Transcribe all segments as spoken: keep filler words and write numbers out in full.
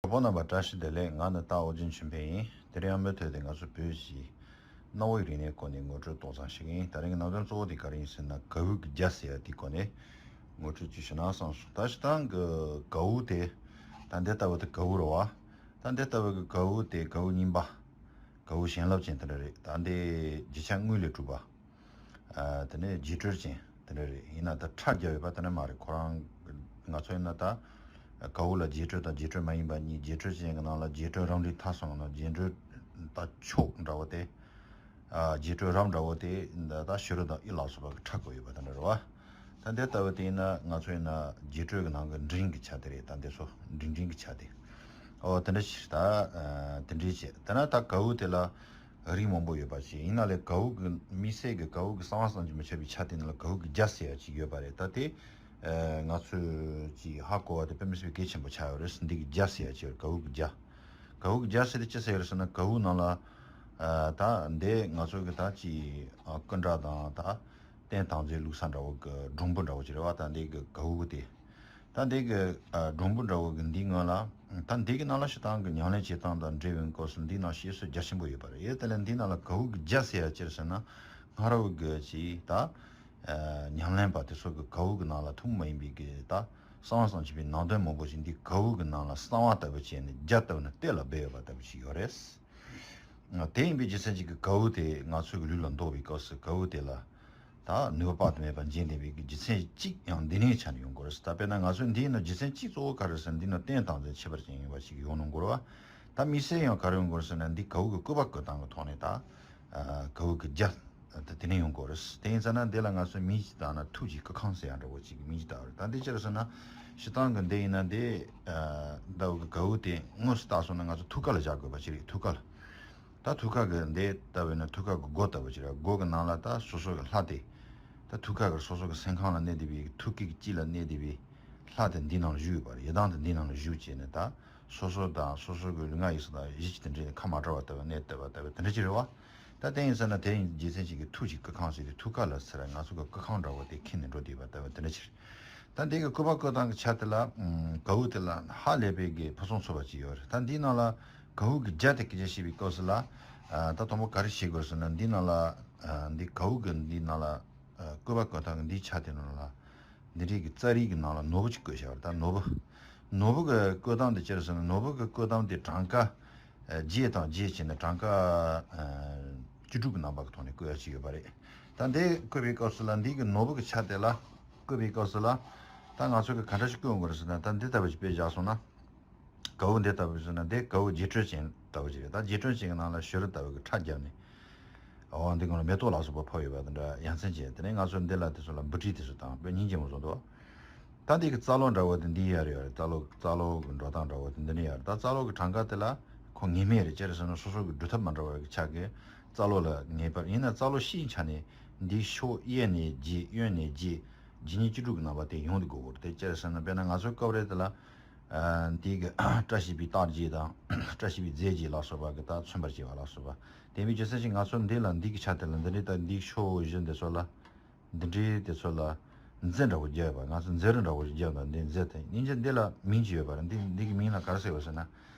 གྲོགས་པོ་རྣམ་པ་བཀྲ་ཤིས་བདེ་ལེགས། ང་ནི་རྟ་ཨོ་རྒྱན་ཆོས་འཕེལ་ཡིན། དེ་རིང་ཨ་མའི་ཐོག་ཏུ་ང་ཚོ་བོད་ཀྱི་གནའ་བོའི་རིག་གནས་སྐོར་ནས་ངོ་སྤྲོད་ཏོག་ཙམ་ཞུ་གི་ཡིན། དེ་རིང་གི་ནང་དོན་གཙོ་བོ་དེ་ག་རེ་ཡིན་ཟེར་ན། གའུ་གི་རྒྱ་ཟེར་ཡ་དེའི་སྐོར་ནས་ངོ་སྤྲོད་ཅིག་ཞུ་ན་བསམ་སོང་། ད་སྤྱིར་བཏང་གི་གའུ་དེ། ད་འདི་ལྟ་བུ་དེ་གའུ་རེད་བ། ད་འདི་ལྟ་བུ་གི་གའུ་དེ་གའུ་རྙིང་པ། གའུ་བྱིན་རླབས་ཅན་དེ་འདྲ་རེད། ད་འདི་རྒྱུ་ཆ་དངུལ་ལས་གྲུབ་པ། ཨ། དེ་ནས་རྗེས་སྤྲོད་ཅན་དེ་འདྲ་རེད། ཡིན་ན་ད་ཁྲ་རྒྱབ་ཡོད་པ་དེ་འདྲ་མ་རེད། ཁོ་རང་ང་ཚོ་ཡིན་ན་ད་གའུ་ལ་རྗེས་སྤྲོད་དང་རྗེས་སྤྲོད་མ་ཡིན་པ་གཉིས། རྗེས་སྤྲོད་ཅན་གྱི་ནང་ལ་རྗེས་སྤྲོད་རམ་འདེགས་མཐའ་སོང་ན་རྗེས་སྤྲོད་ད་མཆོག་འདྲ་བོ་དེ། ཨ། རྗེས་སྤྲོད་རམ་འདྲ་བོ་དེ་ད་ད་བྱུ་རུ་དང་གཡུ་ལ་སོགས་པ་གི་ཁྲ་བཀོད་ཡོད་པ་དེ་འདྲ་རེད་བ། ད་འདི་ལྟ་བུ་དེ་ཡིན་ན་ང་ཚོ་ཡིན་ན་རྗེས་སྤྲོད་ཀྱི་ནང་གི་འབྲིང་གི་ཆ་དེ་རེད། ད་འདི་ཚོ་འབྲིང་འབྲིང་གི་ཆ་དེ། ཨོ་དེ་འདྲ་ཞིག་ད། ཨ། དེ་འདྲའི་བྱས། དེ་ན་ད་གའུ་དེ་ལ་རིགས་མང་པོ་ཡོད་པ་ཞིག་ཡིན་ན་ལས། གའུ་གི་དམིགས་བསལ་གྱི་གའུ་གི་གསང་བ་བསམ་གྱིས་མི་ཁྱབ་པའི་ཆ་དེ་ནང་ལ་གའུ་གི་རྒྱ་ཟེར་ཡ་ཅིག་ཡོད་པ་རེད། ད་དེ། ཨ། ང་ཚོས་ཅིག་ཧ་གོ་བ་དེ་དཔེ་མི་སྲིད་པའི་གལ་ཆེན་པོ་ཆགས་ཡོད་རེད། འདི་གི་རྒྱ་ཟེར་ཡ་ཅིག་ཡོད་རེད། གའུ་གི་རྒྱ། གའུ་གི་རྒྱ་ཟེར་དེ་ཅི་ཟེར་ཡོད་རེད་ཟེར་ན། གའུ་ནང་ལ། ཨ། ད་འདི་ང་ཚོ་གི་ད་ཅིག་ཨ། སྐུ་འདྲ་དང་ད། རྟེན་དང་རྫས་བླུགས་ས་འདྲ་བོ་གི་སྒྲོམ་བུ་འདྲ་བོ་ཅིག་རེད་བ། ད་འདི་གི་གའུ་དེ། ད་འདི་གི་ཨ། སྒྲོམ་བུ་འདྲ་བོ་གི་འདིའི་སྔོན་ལ། ད་འདི་གི་ནང་ལ་སྤྱིར་བཏང་གི་ཉམས་ལེན་བྱེད་སྟངས་དང་འབྲེལ་བའི་སྐབས་སུ་འདིའི་ནང་བཤད་སྲོལ་རྒྱ་ཆེན་པོ་ཡོད་པ་རེད། ཡོད་དེ་ལས་འདིའི་ནང་ལ་གའུ་གི་རྒྱ་ཟེར་ཡ་ཅི་རེད་ཟེར་ན། སྔ་རབས་གི་ཅིག་ད། ཨ། ཉམས་ལེན་པ་དེ་ཚོ་གི་གའུ་གི་ནང་ལ་ཐུན་མོང་མ་ཡིན་པའི་གི་ད་གསང་བ་བསམ་གྱིས་མི་ཁྱབ་པའི་ནང་དོན་མང་པོ་ཞིག་འདི་གའུ་གི་ནང་ལ་གསང་བ་ལྟ་བུ་བྱས་ནས་རྒྱ་ལྟ་བུ་ནས་གཏེར་ལ་སྦས་ཡོད་པ་ལྟ་བུ་ཞིག་ཡོད་རེད། དེ་ཡིན་པའི་རྒྱུ་མཚན་གྱིས་གའུ་དེ་ང་ཚོའི་ལུས་ལ་འདོགས་པའི་སྐབས་སུ་གའུ་དེ་ལ་ད་ནུས་པ་དཔག་ཏུ་མེད་པ་འཇལ་བདེ་བའི་རྒྱུ་མཚན་གཅིག་ཡང་འདི་ནས་ཆ་ནས་ཡོང་གི་རེད། ད་དཔེར་ན་ང་ཚོས་འདིའི་ནང་རྒྱུ་མཚན་གཅིག་གཙོ་བོ་ག་རེ་ཟེར་ན། འདི་ནང་རྟེན་དང་རྫས་ཁྱད་པར་ཅན་ཡིན་པ་ཞིག་ཡོང་གནང་གི་རེད་བ། ད་དམིགས་བསལ་ཡང་ག་རེ་ཡོང་གི་རེད་ཟེར་ན། འདི་གའུ་གི་བཀོད་པ་བཀོད་སྟངས་ཀྱི་ཐོག་ནས་ད། ཨ། གའུ་གི་རྒྱ་ད་དེ་ནས་ཡོང་གི་རེད། དེ་ཡིན་ཙང་ན་འདི་ལ་ང་ཚོས་མིང་ཞིག་བཏགས་ན། ཐུགས་ཀྱི་སྐུ་ཁམས་ཟེར་ཡ་འདྲ་བོ་ཅིག་གི་མིང་ཞིག་བཏགས་པ་རེད། ད་འདི་ཅི་རེད་ཟེར་ན། སྤྱིར་བཏང་གི་འདི་ཡིན་ན་འདི། ཨ། ཟླ་བོ་གི་གའུ་དེ་དངོས་སུ་བཏགས་སོང་ན་ང་ཚོ་ཐུགས་ཀ་ལ་བཞག་དགོས་པ་ཅིག་རེད། ཐུགས་ཀ་ལ། ད་ཐུགས་ཀ་གི་འདི་ལྟ་བས་ན་ཐུགས་ཀ་གི་སྒོ་ལྟ་བུ་ཅིག་རེད། སྒོ་གི་ནང་ལ་ད་སོ་སོ་གི་ལྷ་དེ། ད་ཐུགས་ཀ་གི་སོ་སོ་གི་སེམས་ཁམས་ལ་གནས་བསྡད་པའི། ཐུགས་ཀའི་དཀྱིལ་ལ་གནས་བསྡད་པའི་ལྷ་དེ་འདི་ནང་ལ་བཞུགས་ཡོད་པ་རེད། ཡི་དམ་དེ་འདི་ནང་ལ་བཞུགས་བྱས་ནས་ད་སོ་སོ་དང་སོ་སོ་གི་ལུས་ངག་ཡིད་གསུམ་དང་གཞི་ཅིག་དེ་འདྲའི་ཁ་མ་བྲལ་བ་ལྟ་བུ་གནས་བསྡད་པ་ལྟ་བུ་དེ་འདྲ་ཅིག་རེད་བ། ད་དེ་ཡིན་ཟེར་ན་དེ་ཡི་རྒྱུ་མཚན་ཅིག་གིས་ཐུགས་ཀྱི་སྐུ་ཁམས་ཟེར་དུས་ཐུགས་ཀ་ལ་ཟེར། ང་ཚོ་གི་སྐུ་ཁམས་འདྲ་བོ་དེ་ཁེངས་ནས་འགྲོ་བསྡད་པ་ལྟ་བུ་དེ་འདྲ་ཅིག་རེད། ད་འདི་གི་བཀོད་པ་བཀོད་སྟངས་ཀྱི་ཆ་དེ་ལ། ཨམ། གའུ་དེ་ལ་ཧ་ལས་པའི་གི་ཕུན་སུམ་ཚོགས་པ་ཅིག་ཡོད་རེད། ད་འདིའི་ནང་ལ་གའུ་གི་རྒྱ་དེ་སྐད་ཆ་བཤད་པའི་སྐབས་སུ་ལ། ཨ། ད་དང་པོ་ག་རེ་བྱེད་དགོས་ཟེར་ན། འདིའི་ནང་ལ། ཨ། འདི་གའུ་གི་འདིའི་ནང་ལ། ཨ། བཀོད་པ་བཀོད་སྟངས་ཀྱི་འདིའི་ཆ་དེ་ནང་ལ། འདི་འདྲའི་གི་ཙཱ་རི་གི་ནང་ལ་ནོར་བུ་ཅིག་བཀོད་བཞག་པ་རེད། ད་ནོར་བུ། ནོར་བུ་གི་བཀོད་སྟངས་དེ་ཅི་རེད་ཟེར་ན། ནོར་བུ་གི་བཀོད་སྟངས་དེ་གྲངས་ཀ་ཨ། བརྒྱད་དང་བརྒྱད་བྱས་ནས་གྲངས་ཀ་ཨ། བཅུ་དྲུག་གི་རྣམ་པ་གི་ཐོག་ནས་བཀོད་ཡ་ཅིག་ཡོད་པ་རེད། ད་འདི་བཀོད་པའི་སྐབས་སུ་ལ། འདི་གི་ནོར་བུ་གི་ཆ་དེ་ལ་བཀོད་པའི་སྐབས་སུ་ལ། ད་ང་ཚོ་གི་ག་འདྲ་ཞིག་བཀོད་དགོས་རེད་ཟེར་ན། ད་འདི་ལྟ་བུ་ཞིག་དཔེ་བཞག་སོང་ན། གའུ་འདི་ལྟ་བུ་ཟེར་ན་འདི་གའུ་རྗེས་སྤྲོད་ཅན་ལྟ་བུ་ཅིག་རེད། ད་རྗེས་སྤྲོད་ཅན་གྱི་ནང་ལ་བྱུ་རུ་ལྟ་བུ་གི་ཁྲ་བརྒྱབ་ནས། འོ་འདི་སྒང་ལ་མེ་ཏོག་ལ་སོགས་པ་ཕབ་ཡོད་པ་དེ་འདྲ་ཡ་མཚན་ཅན། དེ་ནས་ང་ཚོ་འདི་ལ་དེ་ཚོ་ལ་འབུལ་སྲིད་དེ་ཚོ་དང་དཔེ་སྙིང་རྗེ་མོ་བཟོ་འདུག་ད་འདི་གི་རྩ་ལོ་འདྲ་བོ་དེ་འདི་ཡར་ཡོད་རེད། རྩ་ལོ། རྩ་ལོ་གི་འགྲོ་སྟངས་འདྲ་བོ་དེ་འདི་ནས་ཡར། ད་རྩ་ལོ་གི་གྲངས་ཀ་དེ་ལ་ཁོ་ངེས་མེད་རེད། ཅི་རེད་ཟེར་ན་སོ་སོ་གི་སྒྲུབ་ཐབས་མ་འདྲ་བ་གི་ཆ་གི་རྩ་ལོ་ལ་ངེས་པར། ཡིན་ན་རྩ་ལོ་བཞིའི་ཆ་ནས་འདིའི་ཕྱོགས་གཡས་ནས་བརྒྱད། གཡོན་ནས་བརྒྱད། བརྒྱད་གཉིས་བཅུ་དྲུག་གི་རྣམ་པ་དེ་ཡོང་དུ་དགོས་པ་རེད། དེ་ཅི་རེད་ཟེར་ན། དཔེར་ན་ང་ཚོའི་སྐབས་རེ་དེ་ལ། ཨ། འདི་གི་བཀྲ་ཤིས་པའི་རྟགས་བརྒྱད་དང་། བཀྲ་ཤིས་པའི་རྫས་བརྒྱད་ལ་སོགས་པ་གི་ད་མཚོན་པར་བྱེད་པ་ལ་སོགས་པ། དེ་མིན་རྒྱུ་མཚན་ཞིག་ང་ཚོ་འདི་ལ་འདི་གི་ཆ་དེ་ལ་འདི་འདྲའི་ད་འདི་ཕྱོགས་བཞི་འདི་ཚོ་ལ། འདི་འདྲའི་དེ་ཚོ་ལ་རྫས་འདྲ་བོ་བརྒྱབ་ཡོད་པ། ང་ཚོ་མཛེ་རུ་འདྲ་བོ་ཞིག་བརྒྱབ་དང་། འདི་མཛེ་དེ་སྙིང་རྗེ་འདི་ལ་མིང་ཅིག་ཡོད་པ་རེད། འདི་འདི་གི་མིང་ལ་ག་རེ་ཟེར་བ་ཟེར་ན།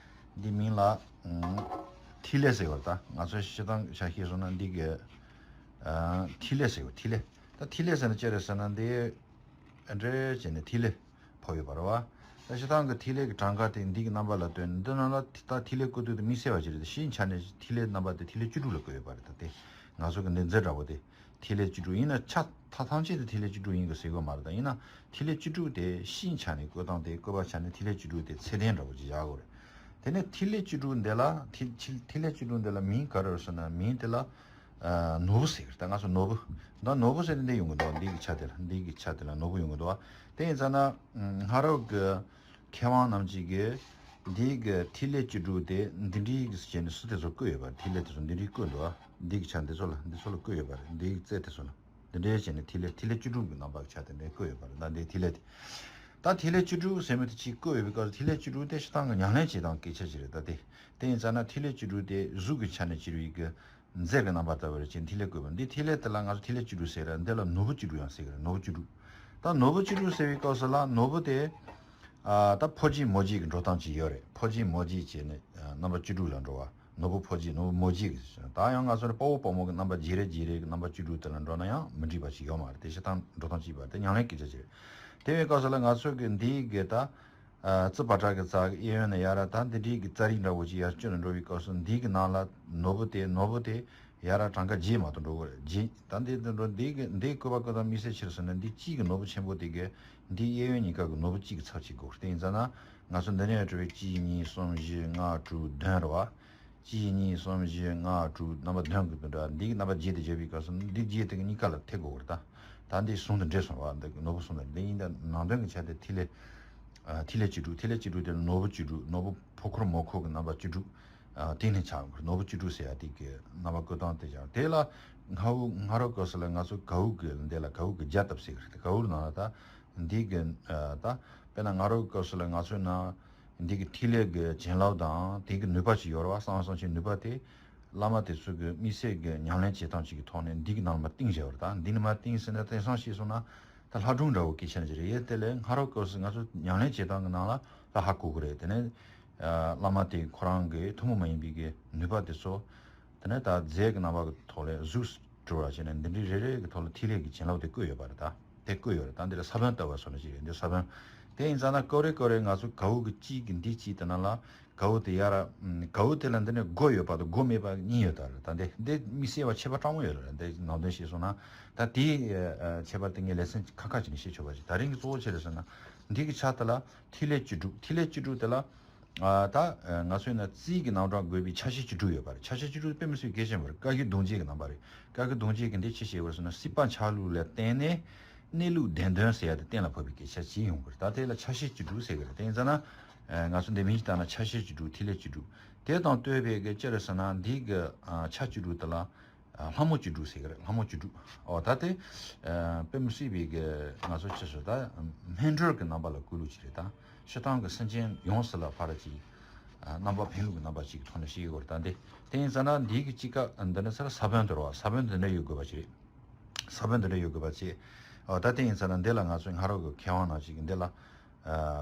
འདི་མིང་ལ། ཨང་། ཐིག་ལེ་ཟེར་བ། ད་ང་ཚོ་སྤྱིར་བཏང་ཆ་བཞག་སོང་ན་འདི་གི། ཨང་། ཐིག་ལེ་ཟེར་བ། ཐིག་ལེ། ད་ཐིག་ལེ་ཟེར་ན་ཅི་རེད་ཟེར་ན། འདི་འདྲ་བྱས་ནས་ཐིག་ལེ་ཕབ་ཡོད་པ་རེད་བ། ད་སྤྱིར་བཏང་གི་ཐིག་ལེ་གི་གྲངས་ཀ་དེ་འདི་གི་རྣམ་པ་ལ་སྟོན། འདི་ནང་ལ་ད་ཐིག་ལེ་བཀོད་དུས་དེ་དམིགས་བསལ་བ་ཅིག་རེད། དེ་ཕྱིའི་ཆ་ནས་ཐིག་ལེ་རྣམ་པ་དེ་ཐིག་ལེ་བཅུ་དྲུག་ལ་བཀོད་ཡོད་པ་རེད། ད་དེ་ང་ཚོ་གི་འདི་མཛེ་འདྲ་བོ་དེ་ཐིག་ལེ་བཅུ་དྲུག་ཡིན་ན། ཆ་ཐ་ཐམས་ཅད་དེ་ཐིག་ལེ་བཅུ་དྲུག་ཡིན་དགོས་ཟེར་གི་མ་རེད། ད་ཡིན་ན་ཐིག་ལེ་བཅུ་དྲུག་དེ་ཕྱིའི་ཆ་ནས་བཀོད་སྟངས་དེ། བཀོད་པ་ཆ་ནས་ཐིག་ལེ་བཅུ་དྲུག་དེ་ཚད་ལྡན་འདྲ་བོ་ཅིག་བཞག་དགོས་རེད། དེ་ནས་ཐིག་ལེ་བཅུ་དྲུག་འདི་ལ། ཐིག་ཐིག་ཐིག་ལེ་བཅུ་དྲུག་འདི་ལ་མིང་ག་རེ་ཡོད་ཟེར་ན། མིང་དེ་ལ། ཨ། ནོར་བུ་ཟེར་གི་རེད། ད་ང་ཚོ་ནོར་བུ། ད་ནོར་བུ་ཟེར་དེ་འདི་ཡོང་གི་འདུག་འདི་གི་ཆ་དེ་ལ། འདི་གི་ཆ་དེ་ལ་ནོར་བུ་ཡོང་གི་འདུག་དེ་ཡིན་ཙང་ན། ཨ། སྔ་རབས་ཀྱི་མཁས་དབང་རྣམས་ཀྱིས་གི་འདི་གི་ཐིག་ལེ་བཅུ་དྲུག་དེ་འདི་འདྲའི་གི་བྱས་ནས་སུ་དེ་ཚོ་བཀོད་ཡོད་པ་རེད། ཐིག་ལེ་དེ་ཚོ་འདི་འདྲའི་བཀོད་འདུག་འདི་གི་ཆ་འདི་ཚོ་ལ། འདི་ཚོ་ལ་བཀོད་ཡོད་པ་རེད། འདི་གི་རྩེ་དེ་ཚོ་ལ། འདི་འདྲའི་བྱས་ནས་ཐིག་ལེ། ཐིག་ལེ་བཅུ་དྲུག་གི་རྣམ་པ་གི་ཆ་དེ་འདྲའི་བཀོད་ཡོད་པ་རེད། ད་འདི་ཐིག་ལེ་དེ། ད་ཐིག་ལེ་བཅུ་དྲུག་ཟེར་མི་དེ་ཅིག་བཀོད་ཡོད་པའི་སྐབས་སུ། ཐིག་ལེ་བཅུ་དྲུག་དེ་སྤྱིར་བཏང་གི་ཉམས་ལེན་བྱེད་སྟངས་སྐད་ཆ་ཅིག་རེད། ད་དེ་དེ་ཡིན་ཙང་ན་ཐིག་ལེ་བཅུ་དྲུག་དེ་གཟུགས་ཀྱི་ཆ་ནས་བྱས་པའི་གི་མཛེ་གི་རྣམ་པ་ལྟ་བུ་རེ་བྱས་ནས་ཐིག་ལེ་བཀོད་པ། འདི་ཐིག་ལེ་དེ་ལ་ང་ཚོ་ཐིག་ལེ་བཅུ་དྲུག་ཟེར་ར། འདི་ལ་ནོར་བུ་བཅུ་དྲུག་ཡང་ཟེར་གི་རེད། ནོར་བུ་བཅུ་དྲུག་ད་ནོར་བུ་བཅུ་དྲུག་ཟེར་བའི་སྐབས་སུ་ལ་ནོར་བུ་དེ། ཨ་ད་ཕོ་རྗེས་མོ་རྗེས་ཀྱི་འགྲོ་སྟངས་ཅིག་ཡོད་རེད། ཕོ་རྗེས་མོ་རྗེས་བྱས་ནས་ཨ་རྣམ་པ་བཅུ་དྲུག་ལ་འགྲོ་བ། ནོར་བུ་ཕོ་རྗེས་ནོར་བུ་མོ་རྗེས་ཀྱི་ཟེར། ད་ཡང་ང་ཚོ་ནི་དཔའ་བོ་དཔའ་མོ་གི་རྣམ་པ་བརྒྱད་རེ་བརྒྱད་རེ་གི་རྣམ་པ་བཅུ་དྲུག་དེ་ལ་འགྲོ་ན་ཡང་མི་འགྲིག་པ་ཞིག་ཡོད་མ་རེད། དེ་སྤྱིར་བཏང་འགྲོ་སྟངས་གཅིག་པ་རེད། དེ་ཉམས་ལེན་སྐད་ཆ་ཅིག་རེད། དེ་བའི་སྐབས་སུ་ལ་ང་ཚོ་གི་འདིའི་གི་ད་ཨ་རྩིས་པ་ཏྲ་གི་རྩ་གི་གཡས་གཡོན་ནས་ཡར་ད་འདི་འདྲའི་གི་རྩ་རིག་འདྲ་བོ་ཅིག་ཡར་བསྐྱོད་ནས་འགྲོ་བའི་སྐབས་སུ་འདི་གི་ནང་ལ་ནོར་བུ་དེ་ནོར་བུ་དེ་ཡར་གྲངས་ཀ་བརྒྱད་མ་གཏོགས་འགྲོ་གི་རེད། བརྒྱད། ད་འདི་འདི་འགྲོ་འདི་གི་འདི་བཀོད་པ་བཀོད་སྟངས་དམིགས་བསལ་ཆེ་རུ་སོང་ན་འདི་གཅིག་གི་ནོར་བུ་ཆེན་པོ་དེ་གི་འདི་གཡས་གཡོན་གཉིས་ཀ་གི་ནོར་བུ་གཅིག་གི་ཚབ་བྱེད་དགོས་རེད། དེ་ཡིན་ཙང་ན་ང་ཚོ་འདི་ནས་འགྲོ་བའི་གཅིག་གཉིས་གསུམ་བཞི་ལྔ་དྲུག་བདུན་རེད་བ། གཅིག་གཉིས་གསུམ་བཞི་ལྔ་དྲུག་རྣམ་པ་བདུན་གི་འདུག་འདྲ། འདི་གི་རྣམ་པ་བརྒྱད་དེ་བརྒྱབ་པའི་སྐབས་སུ་འདི་བརྒྱད་དེ་གི་གཉིས་ཀ་ལ་ཐེབས་དགོས་རེད། ད་ད་འདི་ཟུང་དུ་འབྲེལ་སོང་བ། འདི་ནོར་བུ་ཟུང་དུ་འདི་ཡིན། ད་ནང་དོན་གྱི་ཆ་དེ་ཐིག་ལེ། ཨ་ཐིག་ལེ་བཅུ་དྲུག་ཐིག་ལེ་བཅུ་དྲུག་དེ་ནོར་བུ་བཅུ་དྲུག་ནོར་བུ་ཕོ་འཁོར་མོ་འཁོར་གྱི་རྣམ་པ་བཅུ་དྲུག་ཨ་དེ་ནས་ཆགས་ཡོང་གི་རེད། ནོར་བུ་བཅུ་དྲུག་ཟེར་ཡ་དེ་གི་རྣམ་པ་བཀོད་སྟངས་དེ་ཀྱང་དེ་ལ་སྔ་བོ་སྔ་རབས་སྐབས་སུ་ལ་ང་ཚོ་གའུ་གི་འདི་ལ་གའུ་གི་རྒྱ་བཏབ་ཟེར་གི་རེད། གའུ་ནང་ལ་ད་འདི་གི་ཨ་ད་དཔེར་ན་སྔ་རབས་སྐབས་སུ་ལ་ང་ཚོའི་ནང་འདི་གི་ཐིག་ལེ་གི་བྱིན་རླབས་དང་དེ་གི་ནུས་པ་ཅིག་ཡོད་རེད་བ། གསང་བ་གསང་ཆེན་ནུས་པ་དེ་བླ་མ་དེ་ཚོ་གི་དམིགས་བསལ་གི་ཉམས་ལེན་བྱེད་སྟངས་ཅིག་གི་ཐོག་ནས་འདི་གི་ནང་ལ་མར་བཏིང་བཞག་ཡོད་རེད། ད་འདི་ནི་མར་བཏིང་ཟེར་ན་དེང་སང་ཤེས་སོང་ན་ད་ལྷ་སྒྲུང་འདྲ་བོ་སྐད་ཆ་ཅིག་རེད། ཡེ་དེ་ལས་སྔ་རབས་སྐབས་སུ་ང་ཚོ་ཉམས་ལེན་བྱེད་སྟངས་གི་ནང་ལ་ད་ཧ་གོ་གི་རེད། དེ་ནས་ཨ་བླ་མ་དེ་ཁོ་རང་གི་ཐུན་མོང་མ་ཡིན་པའི་གི་ནུས་པ་དེ་ཚོ་དེ་ནས་ད་རྫས་ཀྱི་རྣམ་པ་གི་ཐོག་ལས་གཟུགས་སྒྲུབ་པ་བྱས་ནས་འདི་འདྲའི་རེ་རེ་གི་ཐོག་ལ་ཐིག་ལེ་གི་བྱིན་རླབས་དེ་བཀོད་ཡོད་པ་རེད། ད་དེ་བཀོད་ཡོད་རེད། ད་འདི་ལ་ས་བོན་བཏབ་པ་སོགས་ནི་ཅིག་རེད། འདི་ས་བོན་དེ་ཡིན་ཙང་ན་སྐབས་རེ་སྐབས་རེ་ང་ཚོ་གའུ་གི་གཅིག་གི་འདི་གཅིག་དེ་ནང་ལ་གའུ་དེ་ཡར་གའུ་དེ་ལ་འདི་ནས་སྒོ་ཡོད་པ་དང་སྒོ་མེད་པ་གཉིས་ཡོད། ད་རེད། ད་འདི་འདི་དམིགས་བསལ་བ་ཁྱད་པར་སྤྲང་མོ་ཡོད་རེད། འདི་ནང་དོན་ཤེས་སོང་ན་ད་དེའི་ཁྱད་པར་དེ་ངས་ལེ་ཚན་ཁ་ཁ་ཅིག་ནས་བཤད་ཆོག་པ་ཅིག་ད་རིང་གི་གཙོ་བོ་ཆེ་རེད་ཟེར་ན་འདི་གི་ཆ་དེ་ལ་ཐིག་ལེ་བཅུ་དྲུག་ཐིག་ལེ་བཅུ་དྲུག་དེ་ལ། ཨ་ད་ང་ཚོས་ན་རྩིས་ཀྱི་རྣམ་གྲངས་བགོས་པའི་ཆ་ཤས་བཅུ་དྲུག་ཡོད་པ་རེད། ཆ་ཤས་བཅུ་དྲུག་དཔེ་མི་སྲིད་གལ་ཆེན་པོ་རེད། བཀའ་བརྒྱུད་གདུང་བརྒྱད་ཀྱི་རྣམ་པ་རེད། བཀའ་བརྒྱུད་གདུང་བརྒྱད་ཀྱི་འདི་ཅི་ཞེས་པར་སོང་ན་སྲིད་པ་འཆའ་ལུགས་ལ་བརྟེན་ནས་གནས་ལུགས་བདེན་དོན་ཟེར་ཡ་དེ་གཏན་ལ་ཕབ་པའི་སྐད་ཆ་ཅིག་ཡོང་གི་རེད། ད་དེ་ལ་ཆ་ཤས་བཅུ་དྲུག་ཟེར་གི་རེད། དེ་ཡིན་ཙང་ན་ང་ཚོ་འདི་མིང་ཅིག་བཏགས་ན་ཆ་ཤས་བཅུ་དྲུག་ཐིག་ལེ་བཅུ་དྲུག་དེ་དང་བསྟུན་པའི་གི་ཅི་རེད་ཟེར་ན་འདི་གི་ཆ་བཅུ་དྲུག་དེ་ལ། ལྷ་མོ་བཅུ་དྲུག་ཟེར་གི་རེད། ལྷ་མོ་བཅུ་དྲུག་འོ་ད་དེ་དཔེ་མི་སྲིད་པའི་གི་ང་ཚོ་ཅི་ཞུ་ད་སྨིན་གྲོལ་གྱི་རྣམ་པ་ལ་བཀོད་ལུགས་ཅིག་རེད། ད་སྤྱིར་བཏང་གི་སེམས་ཅན་ཡོངས་སུ་ལ་ཕར་ཅིག་རྣམ་པ་འཕེན་ལུགས་ཀྱི་རྣམ་པ་ཅིག་གི་ཐོག་ནས་ཤེས་ཀྱི་ཡོད་རེད། ད་འདི་དེ་ཡིན་ཙང་ན་འདིའི་གི་གཅིག་ཀ་འདི་ནི་ཚར་ས་བོན་དུ་རོ། ས་བོན་འདི་འདྲ་ཡོད་དགོས་པ་ཅིག་རེད། ས་བོན་འདི་འདྲ་ཡོད་དགོས་པ་ཅིག་འོ་ད་དེ་ཡིན་ཙང་ན་འདི་ལ་ང་ཚོའི་སྔ་རབས་ཀྱི་མཁས་དབང་ནང་ཅིག་གི་འདི་ལ།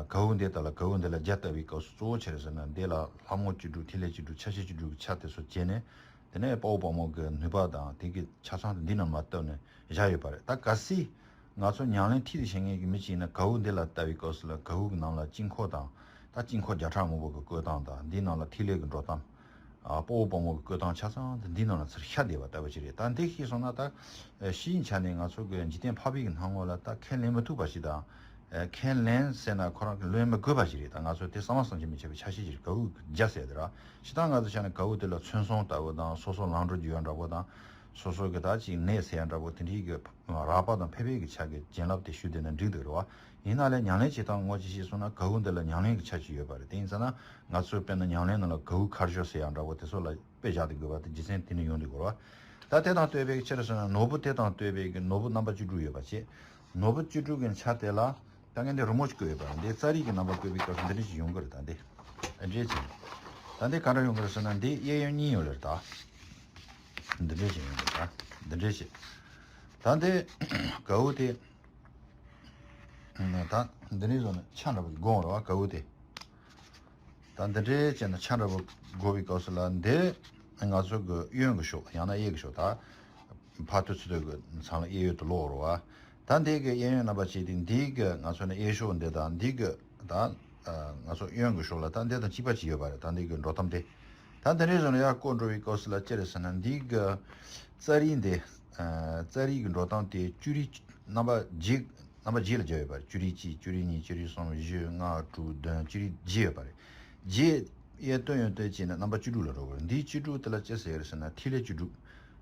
གའུ་འདི་དག་ལ་གའུ་འདི་ལ་རྒྱ་བཏབ་པའི་སྐབས་སུ་གཙོ་བོ་ཆེ་རེད་ཟེར་ན་འདི་ལ་ལྷ་མོ་བཅུ་དྲུག་ཐིག་ལེ་བཅུ་དྲུག་ཆ་ཤས་བཅུ་དྲུག་གི་ཆ་དེ་ཚོ་བྱས་ནས་དེ་ནས་དཔའ་བོ་དཔའ་མོ་གི་ནུས་པ་དང་དེ་གི་ཆ་ཚང་དེ་འདི་རྣམས་མ་བཏབ་ནས་བཞག་ཡོད་པ་རེད། ད་གལ་སྲིད་ང་ཚོ་ཉམས་ལེན་མཐིལ་དུ་ཕྱིན་མཁན་གྱི་མི་ཅིག་ཡིན་ན་གའུ་འདི་ལ་བལྟ་བའི་སྐབས་སུ་ལ་གའུ་གི་ནང་ལ་དཀྱིལ་འཁོར་དང་ད་དཀྱིལ་འཁོར་བརྒྱ་ཕྲག་མང་པོ་གི་བཀོད་སྟངས་དང་འདིའི་ནང་ལ་ཐིག་ལེ་གི་འགྲོ་སྟངས། ཨ་དཔའ་བོ་དཔའ་མོ་གི་བཀོད་སྟངས་ཆ་ཚང་དེ་འདི་ནང་ལ་ཚུར་ཤར་བསྡད་པ་ལྟ་བུ་ཞིག་རེད། ད་འདི་ཤེས་སོང་ན་ད་ཨ་ཕྱིའི་ཆ་ནས་ང་ཚོ་གི་འཇིག་རྟེན་འཕགས་པའི་གི་སྣང་ངོ་ལ་ད་ཁས་ལེན་མི་ཐུབ་པ་ཞིག་དང་། ཨ་ཁས་ལེན་ཟེར་ན་ཁོ་རང་གི་ལེན་མི་དགོས་པ་ཞིག་རེད། ད་ང་ཚོ་དེ་གསང་བ་གསང་ཆེན་མི་ཕྱེད་པའི་ཆ་ཤས་ཤིག་རེད། གའུ་རྒྱ་ཟེར་དེ་ར་ཞེ་དྲག་ང་ཚོ་ཆ་ནས་གའུ་དེ་ལ་མཚོན་བཟུང་ལྟ་བུ་དང་སོ་སོ་ལངས་འགྲོ་རྒྱུ་ཡོད་འདྲ་པོ་དང་སོ་སོ་གི་ད་ཅིག་ནད་ཟེར་ཡ་འདྲ་པོ་དེ་འདྲའི་གི་རགས་པ་དང་ཕལ་པའི་གི་ཆ་གི་བྱིན་རླབས་དེ་ཞུ་བསྡད་ན་འགྲིག་འདུག་རེད་བ། ཡིན་ན་ལས་ཉམས་ལེན་བྱེད་སྟངས་ངོ་ཅིག་ཤེས་སོང་ན་གའུ་འདི་ལ་ཉམས་ལེན་གྱི་ཆ་ཅིག་ཡོད་པ་རེད། དེ་ཡིན་ཙང་ན་ང་ཚོས་དཔེར་ན་ཉམས་ལེན་ནང་ལ་གའུ་ཁ་སྦྱོར་ཟེར་ཡག་འདྲ་པོ་དེ་ཚོ་ལ་དཔེ་བཞག་དེ་དགོས་པ་དེ་རྒྱུ་མཚན་དེ་ནི་ཡོང་དུས་གོ་ར། ད་དེ་དང་བསྟུན་པའི་ཕྱིར་སོང་ན་ནོར་བུ་དེ་དང་བསྟུན་པའི་གི་ནོར་བུ་རྣམ་པ་བཅུ་དྲུག་ཡོད་པ་བྱས། ནོར་བུ་བཅུ་དྲུག་གི་ཆ་དེ་ལ་ད་ངས་འདི་རི་མོ་ཅིག་བཀོད་ཡོད་པ་རེད། འདི་རྩ་རིག་གི་རྣམ་པ་བཀོད་པའི་སྐབས་སུ་འདི་འདྲ་ཞིག་ཡོང་གི་རེད། ད་འདི་འདྲས་ཅིག་ད་འདི་ག་འདྲ་ཡོང་གི་རེད་ཟེར་ན་འདི་གཡས་གཡོན་གཉིས་ཡོད་ལེ་རེད། ད་འདི་འདྲས་ཅིག་ཡོང་གི་རེད། ད་འདི་འདྲས་ཅིག་ད་འདི་གའུ་དེ། ད་འདི་ནས་བཟུང་ནས་ཆ་འདྲ་པོ་ཞིག་བགོ་འོང་ར་བ་གའུ་དེ། ད་འདི་འདྲའི་བྱས་ན་ཆ་འདྲ་པོ་བགོ་བའི་སྐབས་སུ་ལ་འདི་ང་ཚོ་གི་གཡོན་གི་ཕྱོགས་ཡང་ན་གཡས་གི་ཕྱོགས་ད་ཕར་ཏོ་ཚུར་ཏོ་གི་མཚམས་ལ་གཡས་གཡོན་དུ་ལོག་ར་བ། ད་འདི་གི་གཡས་གཡོན་རྣམ་པ་བྱས་ཏེ་འདི་གི་ང་ཚོ་ནི་གཡས་ཕྱོགས་འདི་དང་འདི་གི་ད་ང་ཚོ་གཡོན་གི་ཕྱོགས་ལ་ད་འདི་དང་གཅིག་པ་ཅིག་ཡོད་པ་རེད། ད་འདི་གི་འགྲོ་སྟངས་དེ། ད་འདི་འདྲའི་བཟུང་ནས་ཡར་བསྐོར་འགྲོ་བའི་སྐབས་སུ་ལ་ཅི་རེད་ཟེར་ན་འདི་གི་རྩ་རིག་འདི་རྩ་རིག་གི་འགྲོ་སྟངས་དེ་བཅུ་རིག་རྣམ་པ་བརྒྱད། རྣམ་པ་བརྒྱད་ལ་སྦྱར་ཡོད་པ་རེད། བཅུ་རིག་གཅིག་བཅུ་རིག་གཉིས་བཅུ་རིག་གསུམ་བཞི་ལྔ་དྲུག་བདུན་བཅུ་རིག་བརྒྱད་ཡོད་པ་རེད། བརྒྱད་ཡར་བཏོན་ཡོང་བཏོན་བྱས་ནས་རྣམ་པ་བཅུ་དྲུག་ལ་འགྲོ་དགོས་རེད། འདིའི་བཅུ་དྲུག་དེ་ལ་ཅི་ཟེར་ཡོད་རེད་ཟེར་ན་ཐིག་ལེ་བཅུ་དྲུག་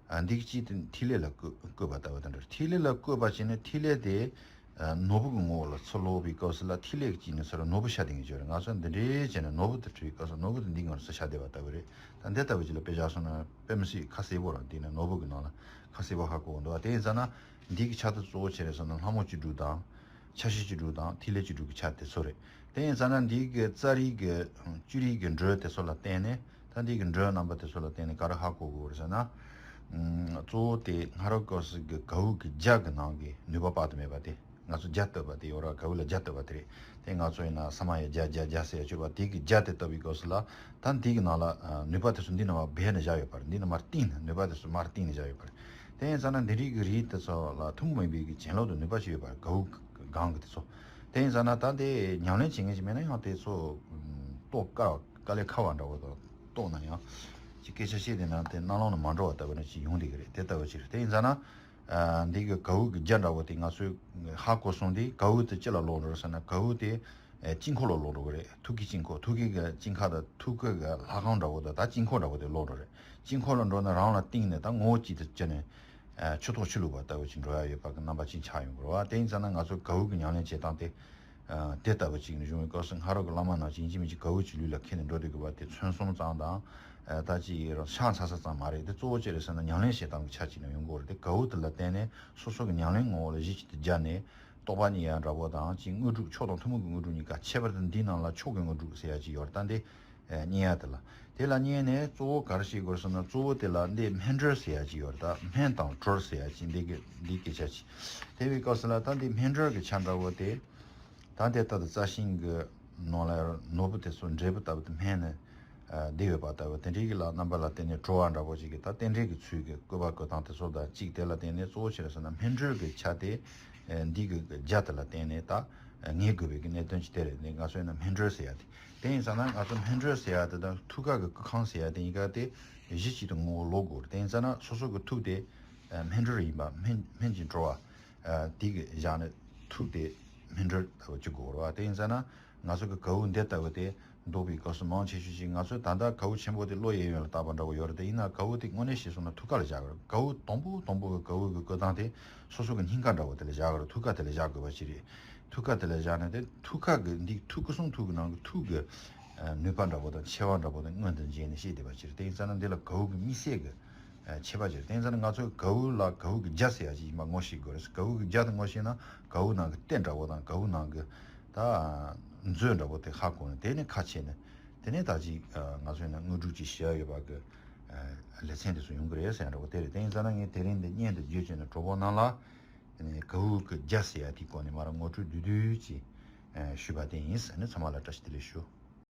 ཨ་འདི་གཅིག་དེ་ཐིག་ལེ་ལ་བཀོད་བཀོད་པ་ལྟ་བུ་དེ་འདྲ་རེད། ཐིག་ལེ་ལ་བཀོད་པ་བྱས་ནས་ཐིག་ལེ་དེ་ཨ་ནོར་བུ་གི་ངོ་བོ་ལ་ཚུར་ལོག་པའི་སྐབས་སུ་ལ་ཐིག་ལེ་གཅིག་ནས་ཚུར་ནོར་བུ་ཤར་བསྡད་མཁན་ཅིག་ཡོད་རེད། ང་ཚོ་འདི་འདྲའི་བྱས་ནས་ནོར་བུ་དེ་བྲིས་པའི་སྐབས་སུ་ནོར་བུ་དེ་འདི་ངོ་ལ་ཚུར་ཤར་བསྡད་པ་ལྟ་བུ་རེད། ད་འདི་ལྟ་བུ་ཅིག་ལ་དཔེ་བཞག་སོང་ན་དཔེ་མི་སྲིད་ཁ་གསལ་པོ་རང་འདི་ནས་ནོར་བུ་གི་ནང་ལ་ཁ་གསལ་པོ་ཧ་གོ་གི་འདུག་དེ་ཡིན་ཙང་ན་འདི་གི་ཆ་དེ་གཙོ་བོ་ཆེ་རེད་ཟེར་ན་ལྷ་མོ་བཅུ་དྲུག་དང་། ཆ་ཤས་བཅུ་དྲུག་དང་ཐིག་ལེ་བཅུ་དྲུག་གི་ཆ་དེ་ཚོ་རེད། དེ་ཡིན་ཙང་ན་འདི་གི་རྩ་རིག་གི་བཅུ་རིག་གི་འགྲོས་དེ་ཚོ་ལ་བརྟེན་ནས་ད་འདི་གི་འགྲོས་རྣམ་པ་དེ་ཚོ་ལ་བརྟེན་ནས་ག་རེ་ཧ་གོ་དགོས་རེད་ཟེར་ན། ཨུམ། གཙོ་བོ་དེ་སྔ་རབས་སྐབས་སུ་གི་གའུ་གི་རྒྱ་གི་ནང་གི་ནུས་པ་དཔག་ཏུ་མེད་པ་དེ། ང་ཚོ་རྒྱ་བཏབ་པ་དེ་ཡོད་ར། གའུ་ལ་རྒྱ་བཏབ་པ་དེ་རེད། དེ་ང་ཚོ་ཡིན་ན་ས་མ་ཡ་རྒྱ་རྒྱ་རྒྱ་ཟེར་ཡ་ཅོ་བ་དེ་གི་རྒྱ་དེ་བཏབ་པའི་སྐབས་སུ་ལ་ད་འདི་གི་ནང་ལ་ནུས་པ་དེ་ཚོ་འདི་ནང་མ་སྦས་ནས་བཞག་ཡོད་པ་རེད། འདི་ནང་མར་བཏིང་ནས་ནུས་པ་དེ་ཚོ་མར་བཏིང་ནས་བཞག་ཡོད་པ་རེད། དེ་ཡིན་ཙང་ན་འདི་རིགས་ཀྱི་རིགས་དེ་ཚོ་ལ་ཐུན་མོང་མ་ཡིན་པའི་གི་གྱེན་ལོག་ཏུ་ནུས་པ་ཞིག་ཡོད་པ་རེད། གའུ་སྒང་གི་དེ་ཚོ། དེ་ཡིན་ཙང་ན་ད་དེ་ཉམས་ལེན་བྱེད་མཁན་ཞིག་མེད་ན་ཡང་དེ་ཚོ་རྟོགས་དཀའ་དཀའ་ལས་ཁག་པ་འདྲ་བོ་དང་། རྟོགས་ན་ཡང་ཅིག་སྐད་ཆ་བཤད་བསྡད་ན་དེ་རྣ་ལམ་ནང་མ་འགྲོ་བ་ལྟ་བུ་ན་ཅིག་ཡོང་བསྡད་ཀྱི་རེད། དེ་ལྟ་བུ་ཅིག་རེད། དེ་ཡིན་ཙང་ན། ཨ། འདི་གི་གའུ་གི་རྒྱ་འདྲ་བོ་དེ་ང་ཚོས་ཧ་གོ་སོང་དུས་གའུ་དེ་ཅི་ལ་ལོག་འགྲོ་ཟེར་ན། གའུ་དེ་ཨ་དཀྱིལ་འཁོར་ལ་ལོག་འགྲོ་གི་རེད། ཐུགས་ཀའི་དཀྱིལ་འཁོར། ཐུགས་ཀའི་གི་དཀྱིལ་ཁ་དང་ཐུགས་ཀའི་གི་ལྷ་ཁང་འདྲ་བོ་དང་ད་དཀྱིལ་འཁོར་འདྲ་བོ་དེ་ལོག་འགྲོ་རེད། དཀྱིལ་འཁོར་ལ་འགྲོ་ན་རང་ལ་བཏིང་ནས་ད་ངོ་བོ་གཅིག་ཏུ་གྱུར་ནས་ཨ་ཆུ་ཐོག་ཆུ་བླུགས་པ་ལྟ་བུ་ཅིག་འགྲོ་ཡ་ཡོད་པ་གི་རྣམ་པ་ཅིག་ཆགས་ཡོང་གི་རེད་བ། དེ་ཡིན་ཙང་ན་ང་ཚོ་གའུ་གི་ཉམས་ལེན་བྱེད་སྟངས་དེ། ཨ་དེ་ལྟ་བུ་ཅིག་ནས་བྱུང་བའི་སྐབས་སུ་སྔ་རབས་ཀྱི་བླ་མ་རྣམས་ཀྱིས་ཡིན་གཅིག་མིན་གཅིག་གའུ་གཅིག་ལུས་ལ་འཁྱེར་ནས་འགྲོ་བསྡད་དགོས་པ་དེ་མཚོན་སུམ་ཙམ་དང་། ཨ་ད་ཅིག་རང་ཕྱག་འཚལ་ས་ཙམ་མ་རེད། དེ་གཙོ་བོ་ཅི་རེད་ཟེར་ན་ཉམས་ལེན་བྱེད་སྟངས་ཀྱི་ཆ་ཅིག་ནས་ཡོང་གི་ཡོད་རེད། དེ་གའུ་དེ་ལ་བརྟེན་ནས་སོ་སོ་གི་ཉམས་ལེན་ངོ་བོ་ལ་གཞི་གཅིག་ཏུ་སྦྱར་ནས་རྟོགས་པ་རྙེད་ཡ་འདྲ་བོ་དང་། ཅིག་དངོས་གྲུབ་མཆོག་དང་ཐུན་མོང་གི་དངོས་གྲུབ་གཉིས་ཀ། ཁྱད་པར་དུ་འདིའི་ནང་ལ་མཆོག་གི་དངོས་གྲུབ་ཟེར་ཡ་ཅིག་ཡོད་རེད། ད་འདི་ཨ་རྙེད་ཡ་དེ་ལ། དེ་ལ་བརྙས་ནས་གཙོ་བོ་ག་རེ་བྱེད་དགོས་ཟེར་ན། གཙོ་བོ་དེ་ལ་འདི་སྨན་གྲོལ་ཟེར་ཡ་ཅིག་ཡོད་རེད། ད་སྨན་དང་གྲོལ་ཟེར་ཡ་ཅིག་འདི་གི་འདི་སྐད་ཆ་ཅིག་དེ་བའི་སྐབས་སུ་ལ་ད་འདི་སྨན་གྲོལ་གྱི་ཆ་འདྲ་བོ་དེ། ད་དེ་ལྟར་དུ་རྩ་ཤིང་གི་ནང་ལ་ནོར་བུ་དེ་ཚོ་འབྲས་བུ་ལྟ་བུ་དེ་སྨིན་ནས་ཨ་བསྡད་ཡོད་པ་ལྟ་བུ། དེ་འདྲའི་གི་ལ་རྣམ་པ་ལ་བརྟེན་ནས་གྲོལ་བ་འདྲ་བོ་ཅིག་གི་ད་རྟེན་འབྲེལ་གྱི་ཚུལ་གྱི་བཀོད་པ་བཀོད་སྟངས་དེ་ཚོ་དང་གཅིག་དེ་ལ་བརྟེན་ནས་གཙོ་བོ་ཅི་རེད་ཟེར་ན། སྨན་གྲོལ་གྱི་ཆ་དེ་ཨ་འདི་གི་རྒྱ་དེ་ལ་བརྟེན་ནས་ད་ངེས་དགོས་པའི་གི་གནད་དོན་ཅིག་དེ་རེད། འདི་ང་ཚོས་ན་སྨན་གྲོལ་ཟེར་ཡ་དེ། དེ་ཡིན་ཙང་ན་ང་ཚོ་སྨན་གྲོལ་ཟེར་ཡ་དེ་དང་ཐུགས་ཀ་གི་སྐུ་ཁམས་ཟེར་ཡ་དེ་གཉིས་ཀ་དེ་གཞི་གཅིག་ཏུ་ངོ་བོ་ལོག་དགོས་རེད། དེ་ཡིན་ཙང་ན་སོ་སོ་གི་ཐུགས་དེ་ཨ་སྨན་གྲོལ་ཡིན་པ། སྨན་སྨན་གྱི་གྲོལ་བ་ཨ་དེ་གི་བཞག་ནས་ཐུགས་དེ་སྨན་གྲོལ་ལྟ་བུ་བྱེད་དགོས་རེད་བ། དེ་ཡིན་ཙང་ན་ང་ཚོ་གི་གའུ་འདི་ལྟ་བུ་དེ་འདོགས་པའི་སྐབས་སུ་མང་ཆེ་ཤོས་ཅིག་ང་ཚོས་ད་ལྟ་གའུ་ཆེན་པོ་དེ་བློ་གཡས་གཡོན་ལ་བཏགས་པ་འདྲ་བོ་ཡོད་རེད། དེ་ཡིན་ན་གའུ་དེ་དངོས་གནས་བཤད་སོང་ན་ཐུགས་ཀ་ལ་བཞག་དགོས་རེད། གའུ་དང་པོ་དང་པོ་གི་གའུ་གི་བཀོད་སྟངས་དེ་སོ་སོ་གི་སྙིང་ག་འདྲ་བོ་དེ་ལ་བཞག་དགོས་རེད། ཐུགས་ཀ་དེ་ལ་བཞག་དགོས་པ་ཅིག་རེད། ཐུགས་ཀ་དེ་ལ་བཞག་ནས་དེ་ཐུགས་ཀ་གི་འདི་ཐུགས་སྐུ་གསུང་ཐུགས་ཀྱི་ནང་གི་ཐུགས་ཀྱི་ཨ་ནུས་པ་འདྲ་པོ་དང་ཆེ་བ་འདྲ་པོ་དེ་མངོན་དུ་འགྱེད་ནས་བཤད་བསྡད་པ་ཅིག་རེད། དེ་ཡིན་ཙང་ན་འདི་ལ་གའུ་གི་དམིགས་བསལ་གྱི་ཨ་ཁྱད་པར་ཅིག་རེད། དེ་ཡིན་ཙང་ན་ང་ཚོས་གའུ་ལ་གའུ་གི་རྒྱ་ཟེར་ཡ་ཅིག་ཡིན་པ་ངོ་ཤེས་དགོས་རེད། གའུ་གི་རྒྱ་དེ་ངོ་ཤེས་ན་གའུ་ནང་གི་ལྟེ་འདྲ་པོ་དང་གའུ་ནང་གི་ད་མཛོད་འདྲ་པོ་དེ་ཧ་གོ་ནས་དེ་ནས་ཁ་ཕྱེ་ནས་དེ་ནས་ད་ཅིག་ཨ་ང་ཚོས་ན་དངོས་གྲུབ་ཅིག་ཞུ་ཡ་ཡོད་པ་གི་ཨ་ལེ་ཚན་དེ་ཚོ་ཡོང་གི་རེད་ཟེར་ཡ་འདྲ་པོ་དེ་རེད། དེ་ཡིན་ཙང་ན་ངས་དེ་རིང་འདི་སྙན་དུ་བརྗོད་བྱས་ནས་གྲོགས་པོ་རྣམས་ལ། ཨ་ནི་གའུ་གི་རྒྱ་ཟེར་ཡ་དེའི་སྐོར་ནས་མར་ངོ་སྤྲོད་བསྡུས་བསྡུས་ཅིག་ཨ་ཞུས་པ་དེ་ཡིན། ཨ་ནི་ཚང་མ་ལ་བཀྲ་ཤིས་བདེ་ལེགས་ཞུ།